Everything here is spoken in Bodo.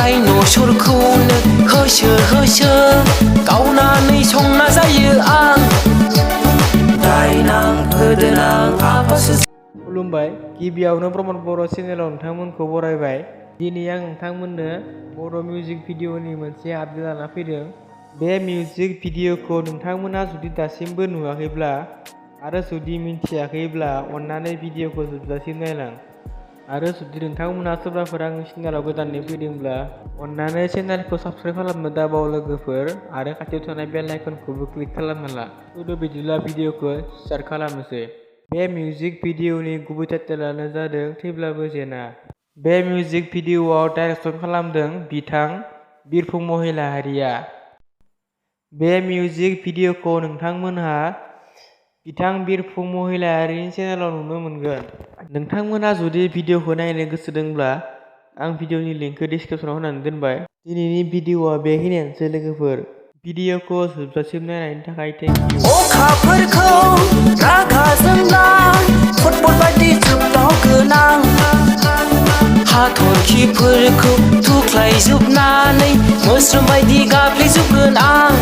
जाय न'सरखौनो होसो होसो गावनानै संना जायो आं दायनां फोदोनां आफासो। खुलुमबाय, गिबियावनो प्रमाट बर' चेनेलाव नोंथांमोनखौ बरायबाय। दिनै आं नोंथांमोननो बर' मिउजिक भिडिअ'नि मोनसे आपडेट लाना फैदों। बे मिउजिक भिडिअ'खौ नोंथांमोना जुदि दासिमबो नुवाखैब्ला आरो जुदि मिन्थियाखैब्ला अन्नानै भिडिअ'खौ जोबजासिम नायलां। आरो जुदि नोंथांमोना सोरबाफोर आंनि चेनेलाव गोदानै फैदोंब्ला अन्नानै चेनेलखौ साबस्क्राइब खालामनो दाबाव लोगोफोर आरो खाथियाव थानाय बेल आइकनखौबो क्लिक खालामना ला। बिदिब्ला भिडिअ'खौ स्टार्ट खालामनोसै। बे मिउजिक भिडिअ'नि गुबै टाइटेलानो जादों थैब्लाबो जेना। बे मिउजिक भिडिअ'आव डाइरेक्सन खालामदों बिथां बिरफुं महिलारिया। बे मिउजिक भिडिअ'खौ नोंथांमोनहा बिथां बिरफुं महिलारिनि चेनेलाव नुनो मोनगोन। नोंथांमोना जुदि भिडिअ'खौ नायनो गोसो दंब्ला आं भिडिअ'नि लिंकखौ डिसक्रिपसनाव होनानै दोनबाय। दिनैनि भिडिअ'आ बेखिनियानोसै लोगोफोर। भिडिअ'खौ जोबजासिम नायनायनि थाखाय थेंक इउ। अखाफोरखौ रागा जोंना फुटबल बायदि जोबदाव गोनां हाथरखिफोरखौ थुख्लायजोबनानै मोस्रोम बायदि गाफ्लेजोबगोन आं।